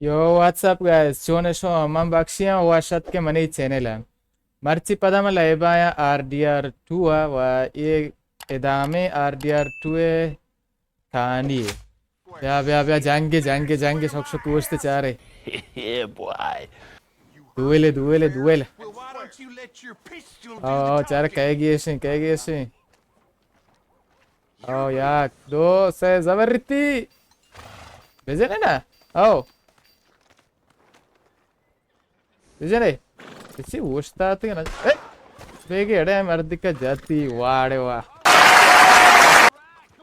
You, what's up guys, چون شما؟ من بخشی آں، وش اتکے منی چینل ءَ۔ مرچی پدا من لائیو آیاں آر ڈی آر ٹو ءَ و اے ادامے آر ڈی آر ٹو ءِ کہانی۔ بیا، بیا، بیا، جنگ، جنگ، جنگ، شک، شک، گوشت چارے۔ Yeah, boy. دوئلے، دوئلے، دوئل۔ آو، آو، چارے، کئے گیشیں، کئے گیشیں۔ آو، یک، دو، سے، زبر ریتی۔ بزنے نا؟ آو۔ بجنے۔ اسی اوشتاتگ نا۔ اے! بیگے اڑے مردکا جاتی، واڑے واہ۔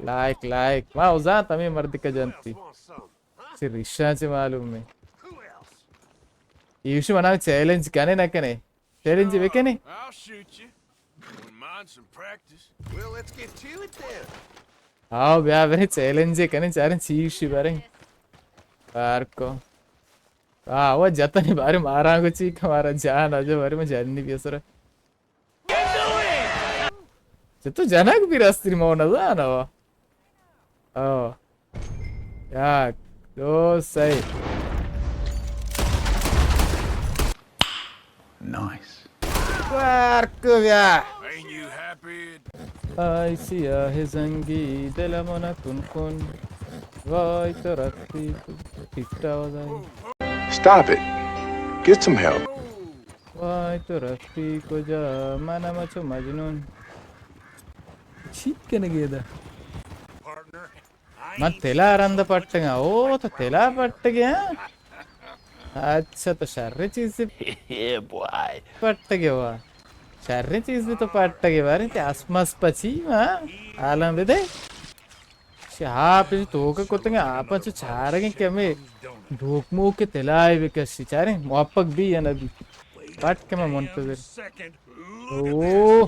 Like, like. ما اوزان تمی مردکا جنتی۔ چی ریشاں چی معلوم ہے۔ ایشی منا چیلنج کنے نہ کنے؟ چیلنج بکنے؟ I'll shoot you. Wouldn't mind some practice. Well, let's get to it then. آو، بیا بریں، چیلنج کنیں، چاریں چی شی بریں۔ کار کو۔ آ، وہ جتنی بارے مارا کو چی کہ مارا جان آجا بارے میں جان نہیں پیا سر۔ چہ تو جنک بھی راستی مو نزان ہوا۔ آو۔ یک، دو، سئے۔ نائس۔ ورک بیا۔ آئی سیاہ زنگی دل منا کن کن۔ وای تو رفتی تو پیٹا وزائی۔ Stop it. Get some help. وای تو رفتی کجا؟ من ہم چو مجنون۔ چیت کنگی دا۔ من تلا رند پٹگاں۔ او، تو تلا پٹگے، ہاں؟ اچھا، تو شر چیز سے پٹگے وا۔ شر چیز سے تو پٹگے بارے، تے اسمس پچی، ہاں؟ حالاں بدے۔ شہاپ توک کتگے، آپ چو چارگے کہ ہمیں دھوک موک تلائے بکشی۔ چاریں، موفق بھی یا نہ بھی۔ پٹ کہ میں منتظر۔ او۔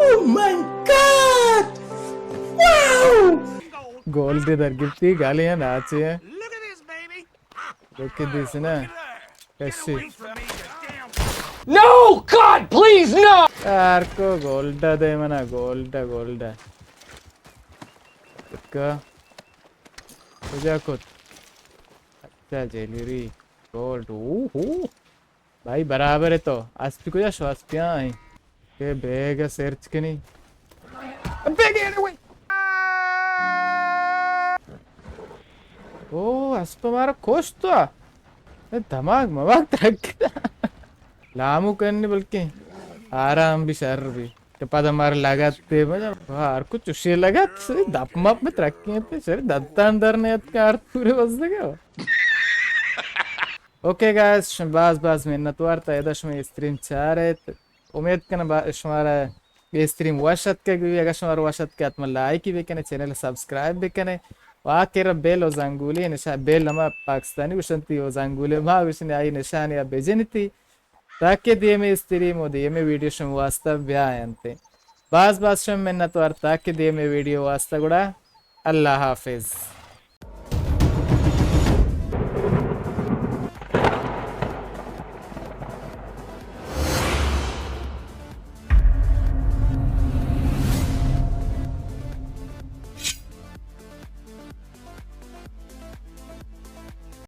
Oh my God! Wow! Gold در گپتی، گالے ہیں، ناچے ہیں۔ دیکھ دیس نا۔ کشی۔ No! God, please, no! یار کو گولڈا دے منا، گولڈا، گولڈا۔ کا؟ کجا کت؟ اچھا، جیلری، گولڈ، اوہو۔ بھائی، برابر ہے تو۔ اسپی کجا شو؟ اسپیاں ہیں۔ کہ بیگ سرچ کنی۔ بیگ اڑے وئی۔ او، اسپ مارا کشت تو۔ اے دماغ مواگ ترک۔ لامو کنی بلکہ آرام بھی شر بھی۔ کہ پدا مار لگت تے، مجھے ہر کچھ چوشے لگت، دپ مپ میں ترقی تے، شر دتان در نیت کارت پورے بس دگا۔ اوکے گائز، شما باز باز منتوار تا ادا شما استریم چارت۔ امید کنم با-، شمارا اے استریم وش اتکگ بی، اگر شمارا وش اتکگ حتما لائکی بکنے، چینل سبسکرائب بکنے و آخر بیل و زنگولی نشان، بیل ہما پاکستانی گوشنتی و زنگولی ما گوشنی، آئی نشانی بجنتی تاکہ دیمے استریم و دیمے ویڈیو شما واسطہ بیاینت۔ باز باز شما منتوار، تاکہ دیمے ویڈیو واسطہ گڑا اللہ حافظ۔